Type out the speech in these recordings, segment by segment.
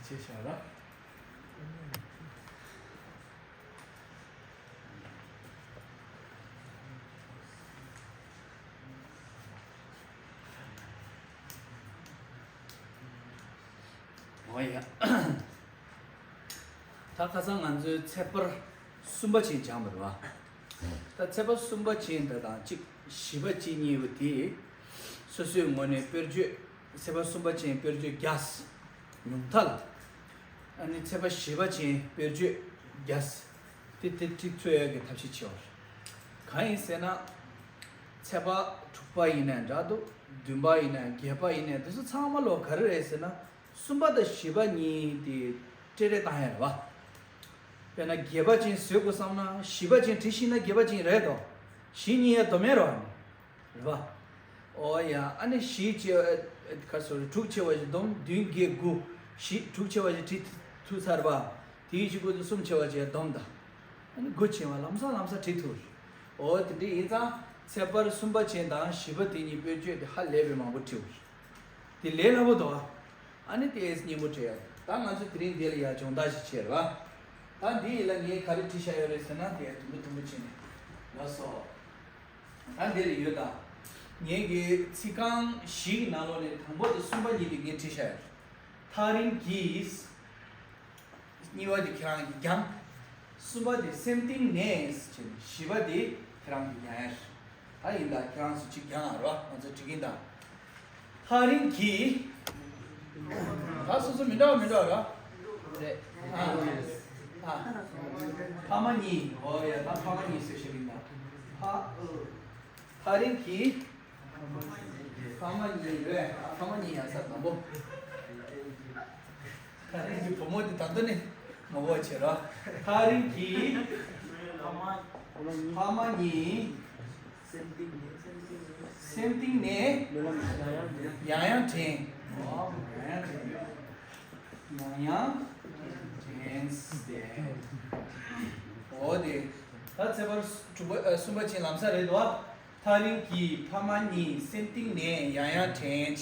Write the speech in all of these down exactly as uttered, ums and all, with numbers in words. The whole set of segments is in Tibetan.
ཅེས་བྱ་བ། འོ་ཡ། ད་ཁ་སང་ང་ཚོའི་ཚེག་བར་གསུམ་པ་ཅན་སྦྱངས་པ་རེད་བ། ད་ཚེག་བར་གསུམ་པ་ཅན་དེ་དང་གཅིག་བཞི་པ་ཅན་གཉིས་པོ་དེ་སོ་སོའི་ངོས་ནས་དཔེར་བརྗོད། ཚེག་བར་གསུམ་པ་ཅན་དཔེར་བརྗོད་བརྒྱ། ཉུང་མཐའ་ལ། ཨ་ནི་ཚེག་བར་བཞི་པ་ཅན་དཔེར་བརྗོད་བརྒྱ། དེ་དེ་ཁྲིད་ཚུལ་ཡག་གི་ཐབས་ཤེས་བྱེད་པ་རེད། གང་ཡིན་ཟེར་ན། ཚེག་བར་དྲུག་པ་ཡིན་ནའི་འདྲ་འདུག་བདུན་པ་ཡིན་ནའི་བརྒྱད་པ་ཡིན་ནའི་འདི་ཚོ་ཚང་མ་ལོ་ག་རེ་རེད་ཟེར་ན། གསུམ་པ་དང་བཞི་པ་གཉིས་དེ་སྤྲེལ་རེ་བཏང་ཡ་རེད་བ། དཔེར་ན་བརྒྱད་པ་ཅན་བཟོ་དགོས་བསམ་ན་བཞི་པ་ཅན་བྲིས་ཤེས་ན་བརྒྱད་པ་ཅན་རེད་དོ། བཞི་གཉིས་ཡ་སྡོམ་ཡ་རེད་བ། རེད་བ། ཨོ་ཡ། ཨ་ནི་བཞི་བྱས་ཨ་ག་སོ་རེད། དྲུག་བྱས་པ་བཞི་སྡོམ། བདུན་བརྒྱད་དགུ། བཞི་དྲུག་བྱས་པ་བཞི་བྲིས་ཐུབ་ཚར་བ། དེའི་གཞུག་གུ་གསུམ་བྱས་པ་བྱས་སྡོམ་དང་། ཨ་ནི་དགུ་བྱས་པ་ལམ་སང་ལམ་སང་བྲིས་ཐུབ་རེད། ཨོ་དེ་འདྲ་ཡིན་ཙང་ཚེག་བར་གསུམ་པ་ཅན་དང་བཞི་པ་དེ་གཉིས་དཔེར་བརྗོད་དེ་ཧ་ལས་པའི་མང་པོ་བྲིས་པ་རེད། དེ་ལས་སླ་པོ་འདུག་ཨ། ཨ་ནི་དེ་སྙན་པོ་བྲིས་ཡ། ད་ང་ཚོ་དེ་རིང་འདི་ལ་ཡ་སྦྱོང་བརྡར་ཞིག་བྱེད་ར། ད་འདི་ཡི་ལ་ངས་ག་རེ་བྲིས་བཞག་ཡོད་རེད་ཟེར་ན་དེ་དུམ་བུ་དུམ་བུ་བྱས་ནས་ལགས་སོ། ད་འདི་ལ་ཡོད་ད། ངེད་ཀྱི་ཚིག་རྐང་བཞི་གི་ནང་ལོགས་ནས་དང་པོ་དང་གསུམ་པ་གཉིས་དེ་ངས་བྲིས་བཞག་ཡོད། ཐག་རིང་གིས། གཉིས་པ་དེ་ཁྱེད་རང་གིས་སྦྱང་། གསུམ་པ་དེ་སེམས་གཏིང་ནས་བྱས་ནས་བཞི་པ་དེ་ཁྱེད་རང་གིས་སྦྱང་ཡ་རེད། ད་ཡིན་ད་ཁྱེད་རང་ཚོ་གཅིག་སྦྱང་ཨ་རོ། ང་ཚོ་འགྲིག་གིན་ད། ཐག་རིང་གི། ད་སོ་སོ་མི་འདྲ་བ་མི་འདྲ་བ་ར། རེད། ཨ། ཨ། ཕ་མ་གཉིས། ཨོ་ཡ། ད་ཕ་མ་གཉིས་ཟེར་ཞིག་ཡིན་ད། ཕ། ཐག་རིང་གི། ཕ་མ་གཉིས་རེད། ཕ་མ་གཉིས་ཡ་ས་དང་པོ། ཐག་རིང་གི་བུ་མོ་དེ་ད་ལྟ་ནས་ངོ་བོ་བྱེད་རོགས། ཐག་རིང་གི་ཕ་མ་གཉིས་སེམས་གཏིང་ནས་ཡང་ཡང་དྲན། ཡང་ཡང་དྲན། ཡང་ཡང་དྲན་ཏེ། འོ་དེ། ད་ཚེག་བར་དྲུག་པ་ཨ་གསུམ་པ་ཅན་ལམ་སང་རེད་དོ། ཐག་རིང་གི་ཕ་མ་གཉིས་སེམས་གཏིང་ནས་ཡང་ཡང་དྲན་བྱེད།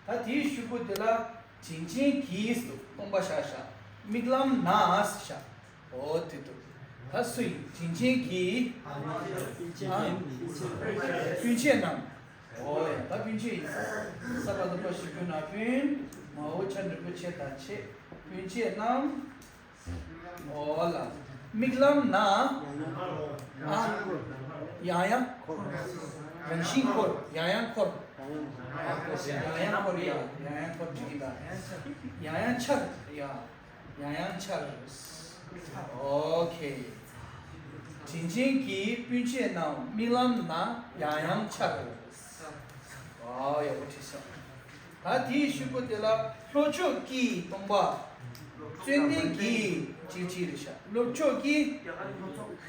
ད་དེའི་གཞུག་གུ་དེ་ལ་དྲིན་ཆེན་གྱིས་སུ་སྟོང་པ་བཞག་བཞག་མིག་ལམ་ན་བཞག་འོ་དེ་འདུག་ད་སུ་ཡིན། དྲིན་ཆེན་གྱིས། ཨ། སྤུན་མཆེད་རྣམས། འོ་ཡ། ད་སྤུན་མཆེད་ཡིན་ས། ས་ག་ཟླ་བ་ཞིག་རྒྱུ་ན་སྤུན། མ་འོ་ཆ་འགྲེང་བུ་ཆེ་དང་ཆེ། སྤུན་མཆེད་རྣམས། འོ་ལ། མིག་ལམ་ན། ཨ། ཡང་ཡང་། རང་བཞིན་འཁོར། ཡང་ཡང་འཁོར། ཡང་ཡང་འཁོར་ཡ། ཡང་ཡང་འཁོར་བྲིས་ད། ཡང་ཡང་འཆར་ཡ། ཡང་ཡང་འཆར། ཨོ་ཁེ། དྲིན་ཆེན་གྱིས་སྤུན་མཆེད་རྣམས་མིག་ལམ་ན་ཡང་ཡང་འཆར། ཨོ་ཡག་པོ་བྲིས་སོང་། ད་དེའི་གཞུག་གུ་དེ་ལ་ལྷོ་ཕྱོགས་ཀྱི་སྟོང་པ། བརྩོན་ལྡན་གྱིས་ཅིག་ཅིག་རེད་ཤག་ལྷོ་ཕྱོགས་ཀྱི།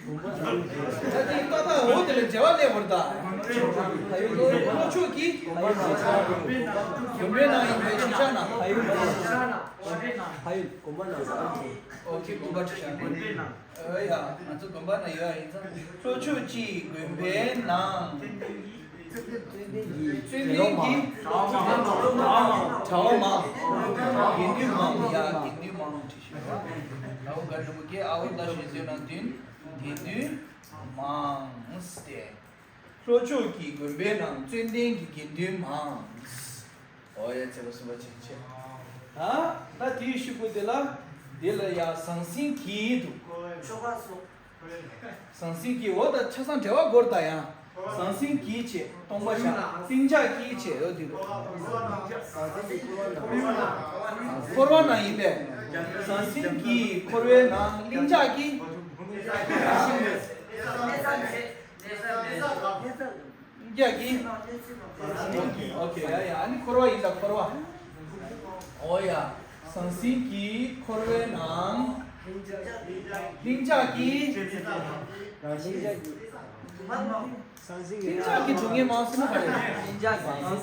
ད་དེའི་ཏག་ཏག་འོ་དེ་ལ་འབྲེལ་བ་སླེབས་པ་རེད་ད། ལྷོ་ཕྱོགས་ཀྱི། དགོན་པའི་ནང་ཡིན་པའི་ཕྱིར་ཤག་ན། ཨོ་ཁེ། དགོན་པ་ཕྱིར་ཤག་ན། ཨོ་ཡ། ང་ཚོ་དགོན་པ་ན་ཡོད་ཡིན་ཙང་། ལྷོ་ཕྱོགས་ཀྱི་དགོན་པའི་ནང་། བརྩོན་ལྡན་གྱི་གྲྭ་བ་མང་། དགེ་འདུན་མང་། ཡ། དགེ་འདུན་མང་བྲིས་ཤག་ཨ་བོ་དགའ་རིན་པོ་ཆེ། ཨ་བོ་ད་ཞེ་ཚོད་ནང་དུ་དགེ་འདུན་མང་སྟེ། ལྷོ་ཕྱོགས་ཀྱི་དགོན་པའི་ནང་བརྩོན་ལྡན་གྱི་དགེ་འདུན་མང་། ཨོ་ཡ། ཚེག་བར་གསུམ་པ་ཅན་བྱས། ད་ད་དེའི་གཞུག་གུ་དེ་ལ། དེ་ལ་ཡ་ཟང་ཟིང་གིས་འདུག་ཆོ་ག་སོགས། ཟང་ཟིང་གིས། འོ་ད་ཆ་ཚང་འབྲེལ་བ་སྒོར་ད་ཡང་། ཟང་ཟིང་གིས་བྱས་སྟོང་པ་བཞག་ལྷིང་འཇགས་ཀྱིས་བྱས། འོ་དེ་འདུག་འཁོར་བ་ན་ཡིན་པས། ཟང་ཟིང་གིས་འཁོར་བའི་ནང་ལྷིང་འཇགས་ཀྱིས། ལྷིང་འཇགས་ཀྱིས། ཨོ་ཁེ། ཡ་ཡ། ཨ་ནི་འཁོར་བ་ཡིན་ད། འཁོར་བ། ཨོ་ཡ། ཟང་ཟིང་གིས་འཁོར་བའི་ནང་། ལྷིང་འཇགས་ཀྱིས། ལྷིང་འཇགས་ཀྱིས་འགྲོ་ངེས་མང་སོང་ན་ག་རེ། ལྷིང་འཇགས་ཀྱིས།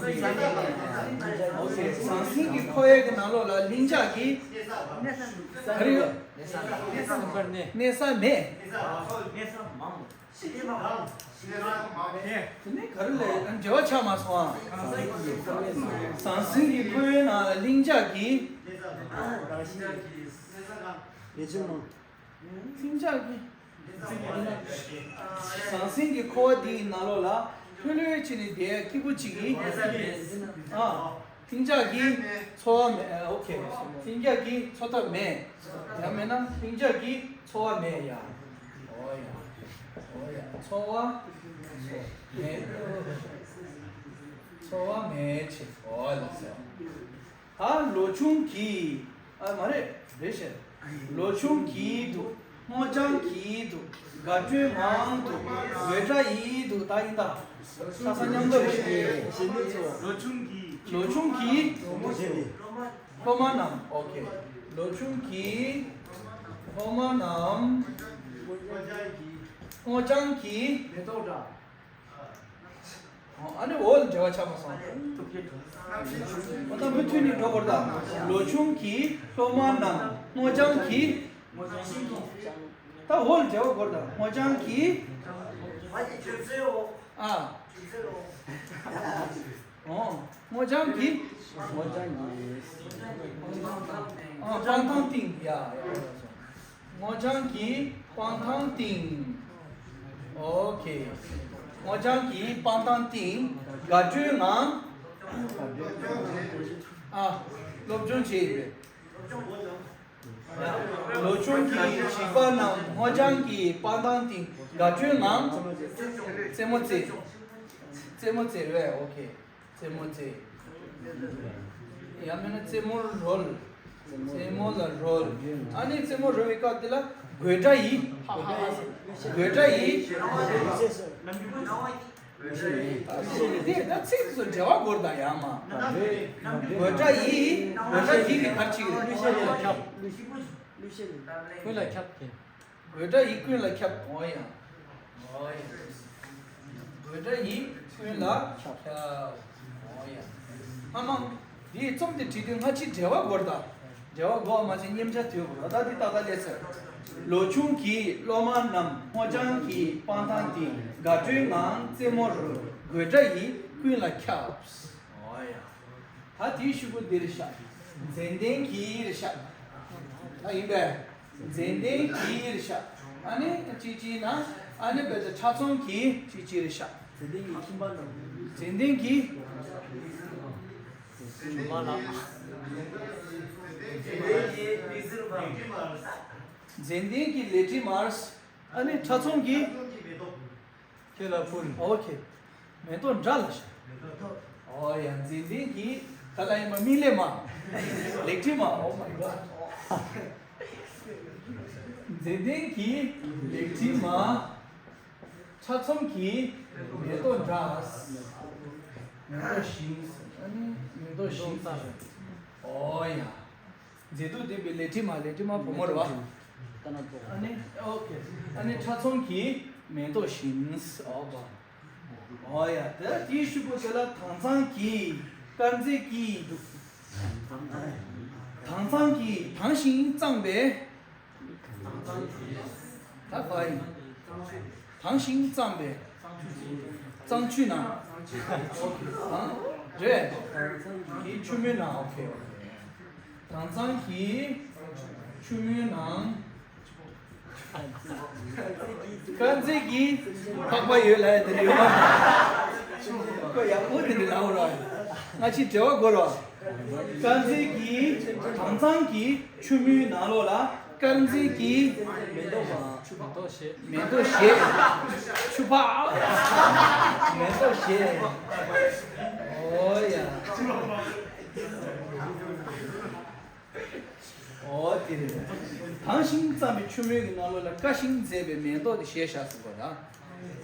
ཨོ་ཁེ། ཟང་ཟིང་གིས་འཁོར་བའི་གི་ནང་ལོགས་ལ་ལྷིང་འཇགས་ཀྱིས། ག་རེ་ཡོད། གནས་ས་མེད། དེ་ནས་ག་རེ་ལས་འབྲེལ་བ་ཆགས་མ་སོང་ཨ། ཟང་ཟིང་གིས་འཁོར་བའི་ནང་ལ་ལྷིང་འཇགས་ཀྱིས། ལྷིང་འཇགས་ཀྱི། ཟང་ཟིང་གི་འཁོར་བ་འདི་ཡི་ནང་ལོགས་ལ་ལྷོད་ལྷོད་བྱས་ནས་བསྡད་སྐྱིད་པོ་ཅིག་ཡིན། ཨ། ལྷིང་འཇགས་ཀྱི་ཚོར་བ་མེད། ཨ། ཨོ་ཁེ། ལྷིང་འཇགས་ཀྱི་ཚོར་ཐབས་མེད། ཡང་མིན་ན་ལྷིང་འཇགས་ཀྱི་ཚོར་བ་མེད་ཡ། ཨོ་ཡ། ཨོ་ཡ། ཚོར་བ་མེད། ཚོར་བ་མེད་ཅེས། ཨོ་ལགས་སོ། ད་ལོ་ཆུང་གི། ཨ་མ་རེད། རེད་ཤག་ལོ་ཆུང་གི་འདུག་སྔོ་ལྗང་གི་འདུག་དགའ་སྤྲོའི་ངང་འདུག་དགོད་བྲ་ཡི་འདུག་ད་ཡིན་ད། ཆ་ཚང་མཉམ་དུ་རེད། ལོ་ཆུང་གི། ལོ་ཆུང་གི་སློབ་མ་རྣམས། ཨོ་ཁེ། ལོ་ཆུང་གི་སློབ་མ་རྣམས། སྔོ་ལྗང་གི། ཨ་ནི་འོ་ལ་འབྲེལ་བ་ཆགས་མ་སོང་། འོ་ད་མུ་མཐུད་ནས་འགྲོ་དགོས་རེད་ད། ལོ་ཆུང་གི་སློབ་མ་རྣམས་སྔོ་ལྗང་གི། ད་འོ་ལ་འབྲེལ་བ་དགོས་རེད་ད། སྔོ་ལྗང་གི། ཨ། ཨོ། སྔོ་ལྗང་གི། སྔོ་ལྗང་གི། ཨ། སྤང་ཐང་སྟེང་། ཡ་ཡ། སྔོ་ལྗང་གི་སྤང་ཐང་སྟེང་། ཨོ་ཁེ། སྔོ་ལྗང་གི་སྤང་ཐང་སྟེང་དགའ་སྤྲོའི་ངང་། ཨ། སློབ་སྦྱོང་བྱེད་ཡོད་པས། ལོ་ཆུང་གི་བྱིས་པ་རྣམས་སྔོ་ལྗང་གི་སྤང་ཐང་སྟེང་དགའ་སྤྲོའི་ངང་། རྩེད་མོ་རྩེ། རྩེད་མོ་རྩེ་རེད། ཨོ་ཁེ། རྩེད་མོ་རྩེ། ཡང་མིན་ན་རྩེད་མོར་རོལ། རྩེད་མོ་ལ་རོལ། ཨ་ནི་རྩེད་མོ་རོལ་བའི་སྐབས་དེ་ལ་དགོད་བྲ་ཡི། ཧ་ཧ་ཧ། དགོད་བྲ་ཡི། དེ་ད་ཚིག་དེ་ཚོ་འབྲེལ་བ་དགོས་རེད་ད། ཡང་མ། དགོད་བྲ་ཡི། དགོད་བྲ་ཡི་གི་གར་ཅིག་རེད། ཀུན་ལ་ཁྱབ། ཀུན་ལ་ཁྱབ་ཀྱི། དགོད་བྲ་ཡི་ཀུན་ལ་ཁྱབ། ཨོ་ཡ། ཨོ་ཡ། དགོད་བྲ་ཡི་ཀུན་ལ་ཁྱབ། ཨོ་ཡ། ཨ་མ། འདིའི་རྩོམ་དེ་བྲིས་དུས་སྔ་ཕྱི་འབྲེལ་བ་དགོས་རེད་ད། འབྲེལ་བ་དགོས་པ་མ་ཚད་མཉམ་ཆ་དོད་དགོས་རེད། ད་འདི་ཏག་ཏག་སླེབས་ཚར། ལོ་ཆུང་གི་སློབ་མ་རྣམས་སྔོ་ལྗང་གི་སྤང་ཐང་སྟེང་དགའ་སྤྲོའི་ངང་རྩེད་མོ་རོལ། དགོད་བྲ་ཡི་ཀུན་ལ་ཁྱབ། ཨོ་ཡ། ད་དེའི་ཤུ་གུ་འདིར་བཞག་མཛེས་ལྡན་གྱིར་བཞག་ད་ཡིན་པས། མཛེས་ལྡན་གྱིར་བཞག་ཨ་ནི་ཅི་ཅི་ན། ཨ་ནི་བས་ཏེ་ཕྲ་ཚོམ་གྱི་ཅི་ཅིར་བཞག་མཛེས་ལྡན་གྱི་ཁྱིམ་པ་རྣམས། མཛེས་ལྡན་གྱི། མཛེས་ལྡན་གྱི་ལེ་ཏྲི་མར། ཨ་ནི་ཕྲ་ཚོམ་གྱི། ཁྱེད་ལ་ཕུལ། ཨོ་ཁེ། མེ་ཏོག་འདྲ་ལ་ཤ། ཨོ་ཡ། མཛེས་ལྡན་གྱི། ག་ལ་ཡིན་པ་མི་ལེ་མ། ལེགས་བྲིས་མ། Oh my god། མཛེས་ལྡན་གྱི་ལེགས་བྲིས་མ། ཕྲ་ཚོམ་གྱི་མེ་ཏོག་འདྲ། མེ་ཏོག་བཞིན། ཨ་ནི་མེ་ཏོག་བཞིན། ཨོ་ཡ། མཛེས་སྡུག་ལྡན་པའི་ལེགས་བྲིས་མ། ལེགས་བྲིས་མ་བུ་མོ་རེད་བ། ཨ་ནི་ཨོ་ཁེ། ཨ་ནི་ཕྲ་ཚོམ་གྱི་མེ་ཏོག་བཞིན། ཨོ་བ། ཨོ་ཡ། དེ་དེའི་ཤུ་གུ་དེ་ལ་དྭངས་གཙང་གི། དཀར་མཛེས་ཀྱི་འདུག་དྭངས་གཙང་གི། དྭངས་ཤིང་གཙང་པའི། ད་ག་ཡིན། དྭངས་ཤིང་གཙང་པའི། གཙང་ཆུའི་ནང་། ཨོ་ཁེ། དྭངས་རེད། གི་ཆུ་མོའི་ནང་། ཨོ་ཁེ། དྭངས་གཙང་གི་ཆུ་མོའི་ནང་། དཀར་མཛེས་ཀྱི་འཕགས་པ་ཡོད་ལ་ཡ་དེ་འདྲ་ཡོད་མ། ཁོ་ཡག་པོ་དེ་འདྲ་ལབ་ར། སྔ་ཕྱི་འབྲེལ་བ་དགོས་ར། དཀར་མཛེས་ཀྱི། དྭངས་གཙང་གི་ཆུ་མོའི་ནང་ལོགས་ལ་དཀར་མཛེས་ཀྱི་མེ་ཏོག་བཞད། མེ་ཏོག་བཞད། ཆུ་ཕག་མེ་ཏོག་བཞད། ཨོ་ཡ། ཨོ་དེ་རེད། དྭངས་ཤིང་གཙང་བའི་ཆུ་མོའི་གི་ནང་ལོགས་ལ་དཀར་ཞིང་མཛེས་པའི་མེ་ཏོག་དེ་བཞད་བཞག་ཟེར་བ་ར།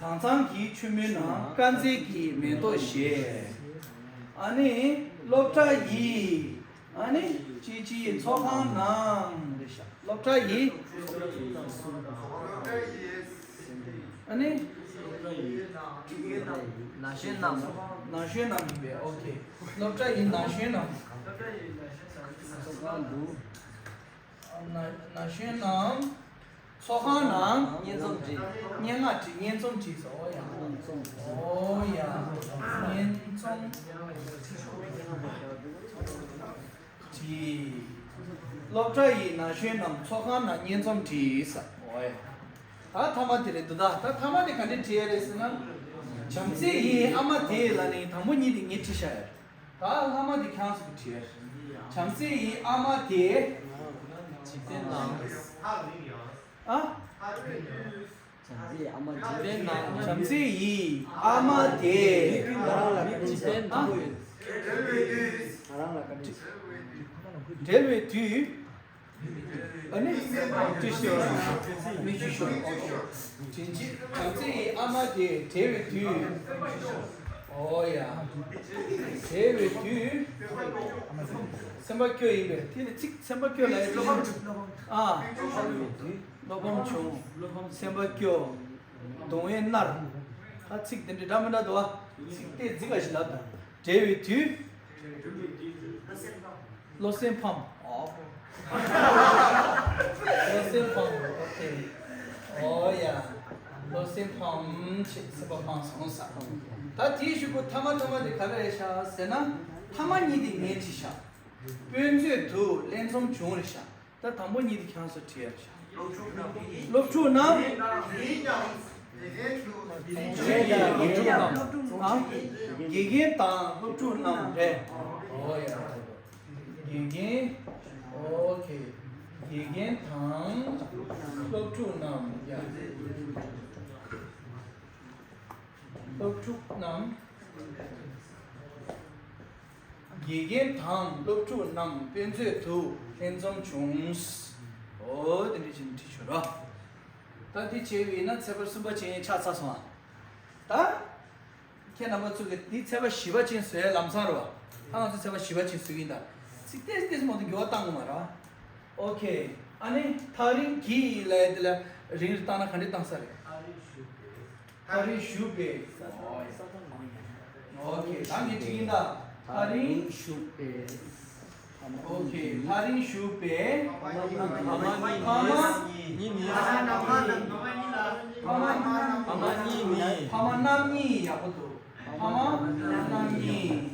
དྭངས་གཙང་གི་ཆུ་མོའི་ནང་དཀར་མཛེས་ཀྱི་མེ་ཏོག་བཞད། ཨ་ནི་སློབ་གྲྭ་ཡི། ཨ་ནི་ཅི་ཅི་ཚོགས་ཁང་ནང་རེད་ཤག་སློབ་གྲྭ་ཡི། ཨ་ནི། ན་གཞོན་རྣམས། ན་གཞོན་རྣམས་ཡིན་པས། ཨོ་ཁེ། སློབ་གྲྭ་ཡི་ན་གཞོན་རྣམས། ཚོགས་ཁང་འདུག་ན་ན་གཞོན་རྣམས། ཚོགས་ཁང་ནང་། སྙན་རྩོམ་བྲིས། སྙན་ངག་བྲིས། སྙན་རྩོམ་བྲིས་སོ། ཨོ་ཡ། སྙན་རྩོམ། ཨོ་ཡ། སྙན་རྩོམ། བྲིས། སློབ་གྲྭ་ཡི་ན་གཞོན་རྣམས་ཚོགས་ཁང་ན་སྙན་རྩོམ་བྲིས་ས། འོ་ཡ། ད་ཐ་མ་དེ་རེད་འདུག་ད་ད་ཐ་མ་དེ་ག་འདྲས་བྲིས་ཡ་རེད་ཟེར་ན། བྱམས་བརྩེ་ཡིས་ཨ་མ་དེ་ལ་ནི་དང་པོ་གཉིས་དེ་ངས་བྲིས་བཞག་ཡ་རེད། ད་ལྷག་མ་དེ་ཁྱང་སུ་བྲིས་ཡ་རེད། བྱམས་བརྩེ་ཡིས་ཨ་མ་དེ། འཇིག་རྟེན་ན། ཨ། བྱམས་བརྩེ་ཡིས་ཨ་མ་དེ། བྱམས་བརྩེ་ཡིས་ཨ་མ་དེ། ང་རང་ལ་བཀའ་དྲིན་ཆེ། ཨ། ང་རང་ལ་བཀའ་དྲིན་ཆེ། འབྲེལ་བའི་དུས། ཨ་ནི། ཏི་ཤོ། མི་ཤི་ཤོ། དྲིན་ཆེ། བྱམས་བརྩེ་ཡིས་ཨ་མ་དེ་འབྲེལ་བའི་དུས། ཨོ་ཡ། འབྲེལ་བའི་དུས། སེམས་པ་སྐྱོ་ཡིན་པས་དེ་ནི་ཚིག་སེམས་པ་སྐྱོ་ལ་ཡི་སློབ་ཨ། སློབ་ཕམ་བྱུང་། སེམས་པ་སྐྱོ། གདུང་བས་མནར། ད་ཚིག་དེ་འདྲ་འདྲ་མི་འདྲ་འདུག་ཨ། ཚིག་དེ་རྫིག་ག་ཞིག་ལབ་དང་། འབྲེལ་བའི་དུས། བློ་སེམས་ཕམ། ཨོ། བློ་སེམས་ཕམ། ཨོ་ཁེ། ཨོ་ཡ། བློ་སེམས་ཕམ་ཆེ་སེམས་པ་ཕམ་སོང་ས། ད་དེའི་གཞུག་གུ་ཐ་མ་ཐ་མ་དེ་ག་རེ་རེད་ཤག་ཟེར་ན། ཐ་མ་གཉིས་དེ་ངས་བྲིས་ཤག་དཔེ་མཛོད་དུ་ལྷན་འཛོམས་བྱུང་རེད་ཤག་ད་དང་པོ་གཉིས་དེ་ཁྱང་སོ་བྲིས་ཡ་ཤག་སློབ་ཕྲུག་རྣམས། ཨ། དགེ་རྒན་དང་སློབ་ཕྲུག་རྣམས་རེད། ཨོ་ཡ། དགེ་རྒན། ཨོ་ཁེ། དགེ་རྒན་དང་སློབ་ཕྲུག་རྣམས་ཡ། སློབ་ཕྲུག་རྣམས། དགེ་རྒན་དང་སློབ་ཕྲུག་རྣམས་དཔེ་མཛོད་དུ་ལྷན་འཛོམས་བྱུང་། ཨོ་དེ་འདྲ་བྱས་ནས་བྲིས་ཆོག་ར། ད་འདི་བྱས་པ་ཡིན་ན་ཚེག་བར་གསུམ་པ་ཅན་ཆགས་ཚར་སོང་ཨ། ད། ཁྱེད་རྣམ་པ་ཚོ་གིས་འདི་ཚེག་བར་བཞི་པ་ཅན་བཟོ་ཡ་ལམ་སང་རེད་བ། ད་ང་ཚོ་ཚེག་བར་བཞི་པ་ཅན་བཟོ་གི་ཡིན་ད། ཚིག་ཏོག་ཙམ་ཏོག་ཙམ་མ་གཏོགས་འགྱུར་བ་བཏང་གི་མ་རེད་བ། ཨོ་ཁེ། ཨ་ནི་ཐག་རིང་གི་ལབ་ཡ་དེ་ལ་རིང་རེ་བཏང་ན་ག་འདྲས་བཏང་ས་རེད། ཐག་རིང་ཞུགས་པའི། ཨོ་ཁེ། ད་ངས་བྲིས་ཡིན་ད། ཐག་རིང་ཞུགས་པའི། ཨོ་ཁེ། ཐག་རིང་ཞུགས་པའི། ཕ་མ་གཉིས་ནི། ཕ་མ་གཉིས་ནི། ཕ་མ་གཉིས་ནི། ཕ་མ་རྣམ་གཉིས། ཡག་པོ་འདུག་ཕ་མ་རྣམ་གཉིས།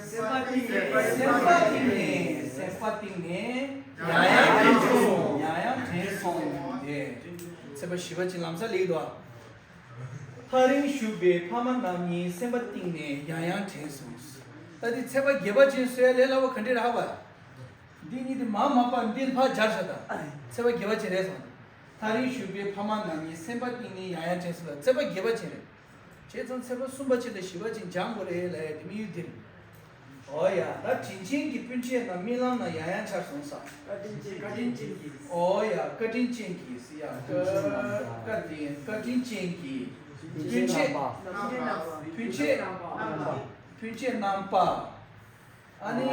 སེམས་པ་གཏིང་ནས། སེམས་པ་གཏིང་ནས། སེམས་པ་གཏིང་ནས། ཡང་ཡང་དྲན་སོང་། ཡང་ཡང་དྲན་སོང་། དེ། ཚེག་བར་བཞི་པ་ཅན་ལམ་སང་སླེབས་འདུག་ཐག་རིང་བཞུགས་པའི་ཕ་མ་རྣམ་གཉིས། སེམས་པ་གཏིང་ནས་ཡང་ཡང་དྲན་སོང་། ད་འདི་ཚེག་བར་བརྒྱད་པ་ཅན་བཟོ་ཡ་ལས་སླ་པོ་ག་འདྲས་རེད་ཧ་གོ་ཡ། འདི་གཉིས་དེ་མར་མ་ཕབ་འདི་ལ་ཕར་སྦྱར་བཞག་ད། ཚེག་བར་བརྒྱད་པ་ཅན་རེད་སོང་། ཐག་རིང་བཞུགས་པའི་ཕ་མ་རྣམ་གཉིས། སེམས་པ་གཏིང་ནས་ཡང་ཡང་དྲན་སོང་། ད་ཚེག་བར་བརྒྱད་པ་ཅན་རེད། བྱས་ཙང་ཚེག་བར་གསུམ་པ་ཅན་དང་བཞི་པ་ཅན་སྦྱང་དགོས་རེད་ལབ་ཡ་དེ་དམིགས་ཡུལ་འདི་རེད། ཨོ་ཡ། ད་དྲིན་ཆེན་གྱི་སྤུན་མཆེད་རྣམས་རྨི་ལམ་ན་ཡང་ཡང་འཆར་སོང་ས། བཀའ་དྲིན་ཅན་གྱི། ཨོ་ཡ། བཀའ་དྲིན་ཅན་གྱི་ཟེར་ཡ། བཀའ་དྲིན། བཀའ་དྲིན་ཅན་གྱི་སྤུན་མཆེད། སྤུན་མཆེད། སྤུན་མཆེད་རྣམ་པ། ཨ་ནི།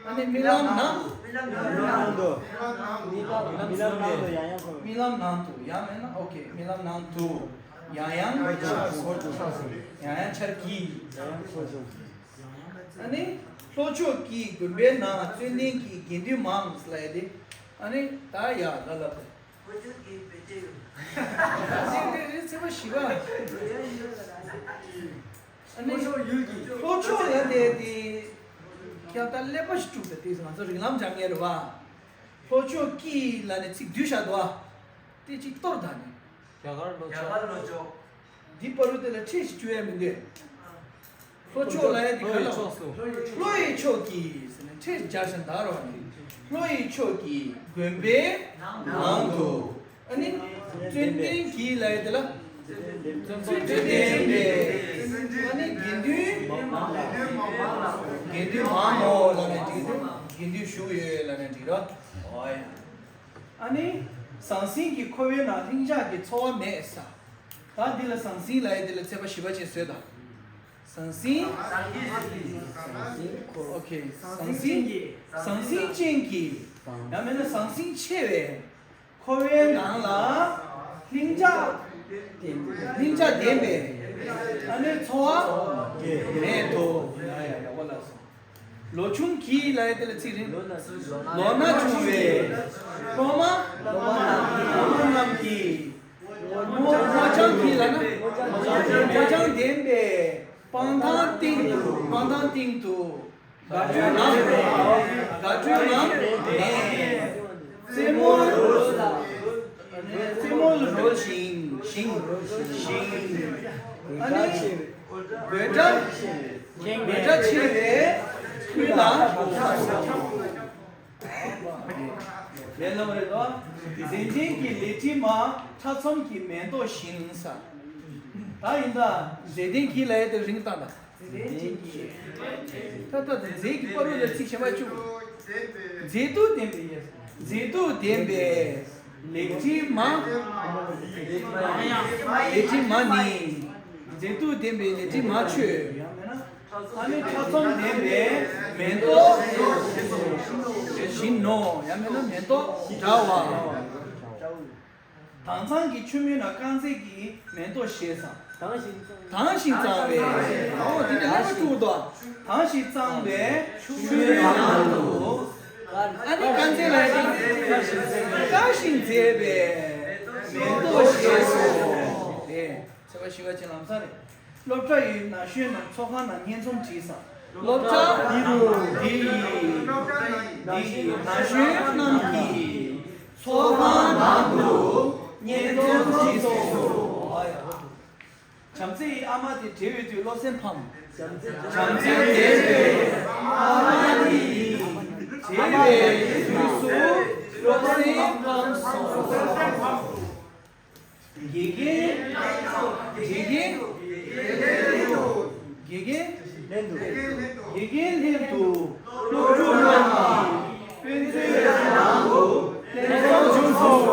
ཨ་ནི་རྨི་ལམ་ན། རྨི་ལམ་ནང་དུ། རྨི་ལམ་ནང་དུ་ཡང་ཡང་འཁོར། རྨི་ལམ་ནང་དུ་ཡང་མིན་ན། ཨོ་ཁེ། རྨི་ལམ་ནང་དུ་ཡང་ཡང་འཁོར་བྱུང་། ཡང་ཡང་འཆར་གྱིས། ཡང་ཡང་འཁོར་བྱུང་། ཨ་ནི། ལྷོ་ཕྱོགས་ཀྱི་དགོན་པའི་ནང་རྩོད་ལྡན་གྱི་དགེ་འདུན་མང་ལབ་ཡ་དེ། ཨ་ནི་ད་ཡ་ལ་ལབ་དེ། ཨ་ནི། ལྷོ་ཕྱོགས་ལབ་དེ་དེ། ཡང་ད་ཀླད་པ་ཞིག་དཀྲུགས་ད་དེ་ང་ཚོ་རིགས་ལམ་སྦྱང་མཁན་རེད་བ། ལྷོ་ཕྱོགས་ཀྱི་ལབ་ནས་ཚིག་བསྡུས་བཞག་འདུག་བ། དེ་གཅིག་གཏོར་ད་ནི། རྒྱ་གར་ལྷོ་ཕྱོགས། འདི་བར་དུ་དེ་ལ་ཕྲད་ཞིག་བཅོས་ཡ་མི་འདུག་ལྷོ་ཕྱོགས་ལབ་ཡ་འདི་ག་ལ། ལྷོ་ཡི་ཕྱོགས་སུ། ལྷོ་ཡི་ཕྱོགས་ཀྱི་ཟེར་ནས་ཕྲད་སྦྱར་ཞིང་དར་བ་ནི། ལྷོ་ཡི་ཕྱོགས་ཀྱི་དགོན་པའི་ནང་དུ། ཨ་ནི། རྩོད་ལྡན་གྱི་ལབ་ཡ་དེ་ལ། རྩོད་ལྡན་པའི། ཨ་ནི་དགེ་འདུན། དགེ་འདུན་མང་ངོ་ལབ་ནས་འགྲིག་འདུག་དགེ་འདུན་བཞུགས་ཡོད་ལབ་ནས་འགྲིག་རོ། ཨོ་ཡ། ཨ་ནི། ཟང་ཟིང་གི་ཁོ་བོའི་ནང་ལྷིང་འཇགས་ཀྱི་ཚོར་བ་མེད་ས། ད་འདི་ལ་ཟང་ཟིང་ལབ་ཡ་འདི་ལ་ཚེག་བར་བཞི་པ་ཅན་བཟོས་དང་། ཟང་ཟིང་། ཟང་ཟིང་། ཨོ་ཁེ། ཟང་ཟིང་གི། ཟང་ཟིང་ཅན་གྱི། ཡང་མིན་ན་ཟང་ཟིང་ཆེ་བའི་ཁོ་བོའི་ནང་ལ་ལྷིང་འཇགས། ལྷིང་འཇགས་ལྡན་པའི་ཨ་ནི་ཚོར་བ་མེད་དོ། ཡ་ཡ་ཡག་པོ་ལབ་སོང་། ལོ་ཆུང་གི་ལབ་ཡ་དེ་ལ་ཚིག་རིང་། ལོ་ན་ཆུང་བའི་སློབ་མ། སློབ་མ་རྣམས་ཀྱིས། སྔོ་སྔོ་ལྗང་གི་ལབ་ན། སྔོ་ལྗང་ལྡན་པའི་སྤང་ཐང་སྟེང་དུ། སྤང་ཐང་སྟེང་དུ། དགའ་སྤྲོའི་ནམ། དགའ་སྤྲོའི་ནམ་མེད། རྩེད་མོ་རོལ། རྩེད་མོ་རོལ་ཞིང་། ཞིང་། ཞིང་། ཨ་ནི། འབོད་སྒྲ། འབོད་སྒྲ་ཆེ་བའི་ཁུལ་ལ། ལས་སླ་རེད་དོ། མཛེས་ལྡན་གྱི་ལི་ཁྲི་མ། ཁྲ་ཚོམ་གྱི་མེ་ཏོག་བཞིན་ས། ད་ཡིན་ད། མཛེས་ལྡན་གྱི་ལ་ཡ་དེ་རིང་བཏང་ད། མཛེས་ལྡན་གྱི། ད་ལྟ་དེ་མཛེས་ཀྱི་པ་རུ་ལ་ཚིག་གཞན་པ་བཅུག་མཛེས་སྡུག་ལྡན་པའི། མཛེས་སྡུག་ལྡན་པའི་ལི་ཁྲི་མ། ལི་ཁྲི་མ་ནི། མཛེས་སྡུག་ལྡན་པའི་ལི་ཁྲི་མ་ཁྱོད། ཨ་ནི་ཁྲ་ཚོམ་ལྡན་པའི་མེ་ཏོག་བཞིན་ནོ། ཡང་མིན་ན་མེ་ཏོག་འདྲ་བ། དྭངས་གཙང་གི་ཆུ་མིག་ན་དཀར་མཛེས་ཀྱི་མེ་ཏོག་བཞད་ས། དྭངས་ཤིང་གཙང་བའི། ཨོ་དེ་འདྲ་ལེགས་པོ་བྲིས་འདུག་དྭངས་ཤིང་གཙང་བའི་ཆུ་མིག་ནང་དུ། ཨ་ནི་དཀར་མཛེས་ལ་ཡང་དཀར་ཞིང་མཛེས་པའི་མེ་ཏོག་བཞད་སོ། དེ་ཚེས་པ་བཞི་པ་ཅན་ལམ་སང་རེད། སློབ་གྲྭ་ཡི་ན་གཞོན་རྣམས་ཚོགས་ཁང་ནང་སྙན་རྩོམ་བྲིས་ས། སློབ་གྲྭ་འདི་རུ། འདི་ཡི། འདི་ཡི་ན་གཞོན་རྣམས་ཀྱིས་ཚོགས་ཁང་ནང་དུ་སྙན་རྩོམ་བྲིས་སོ། བྱམས་བརྩེ་ཡི་ཨ་མ་དེ་བྲེལ་བའི་དུས་བློ་སེམས་ཕམ། བྱམས་བརྩེ་ལྡན་པའི་ཨ་མ་དེ་ཡིས་བྲེལ་བའི་དུས་སུ་བློ་སེམས་ཕམ་སོང་། དགེ་རྒན། དགེ་རྒན། དགེ་རྒན་ལྷན་དུ། དགེ་རྒན་ལྷན་དུ་སློབ་ཕྲུག་རྣམས་ཀྱིས་དཔེ་མཛོད་ནང་དུ་ལྷན་འཛོམས་བྱུང་སོང་།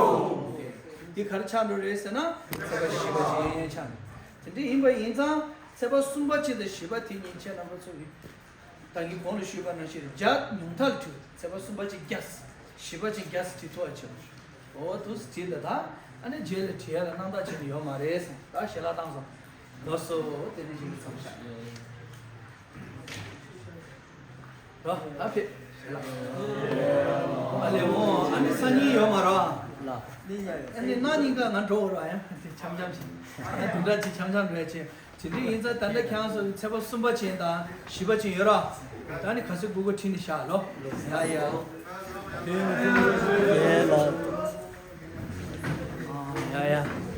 འདི་ག་རེ་ཆགས་འགྲོ་རེད་ཟེར་ན། ཚེས་པ་བཞི་པ་ཅན་ཆགས་འགྲོ། དེ་འདྲ་ཡིན་པ་ཡིན་ཙང་ཚེས་པ་གསུམ་པ་ཅན་དང་བཞི་པ་དེ་གཉིས་ཁྱེད་རྣམ་པ་ཚོ་གིས། ད་གིན་གོང་ལ་ཞུས་པ་ནང་བཞིན་བརྒྱ་ཉུང་མཐའ་ལ་བྲིས། ཚེས་པ་གསུམ་པ་ཅིག་བརྒྱ། བཞི་པ་ཅིག་བརྒྱ་བྲིས་ཐུབ་པ་བྱེད། འོ་འདུག་སེ་བྲིས་ལ། ད་ཨ་ནི་རྗེས་ལ་བྲིས་ཡ་ལ་སྣང་དག་བྱེད་ཀྱི་ཡོད་མ་རེད་བསམ། ད་ཞལ་ལག་བཏང་སོང་། ལགས་སོ། དེ་ནས་ཞིག་མཚམས་བཞག་རོ། ད་ཕེབས། ཞལ་ལག་ཨ་ལེ་འོ། ཨ་ནི་སང་ཉིན་ཡོད་མ་རེད། ཨ་ནི་གནངས་ཉིན་ཀ་ང་འགྲོ་འོ་ར། ཡང་དེ་འཆམ་འཆམ་བྱེད། ཨ་དེ་འདྲ་ཅིག་འཆམ་འཆམ་འགྲོ་ཡ་བྱེད། དེ་འདྲ་ཡིན་ཙང་ད་ལྟ་ཁྱེད་རང་ཚོ་ཚེས་པ་གསུམ་པ་ཅན་དང་བཞི་པ་ཅན་ཡོད་ར། ད་ནི་ག་ཚོད་སྒུག་དགོས་ཁྲིད་ནས་བཞག་ལོ། ཡ་ཡ། ཡ་ཡ།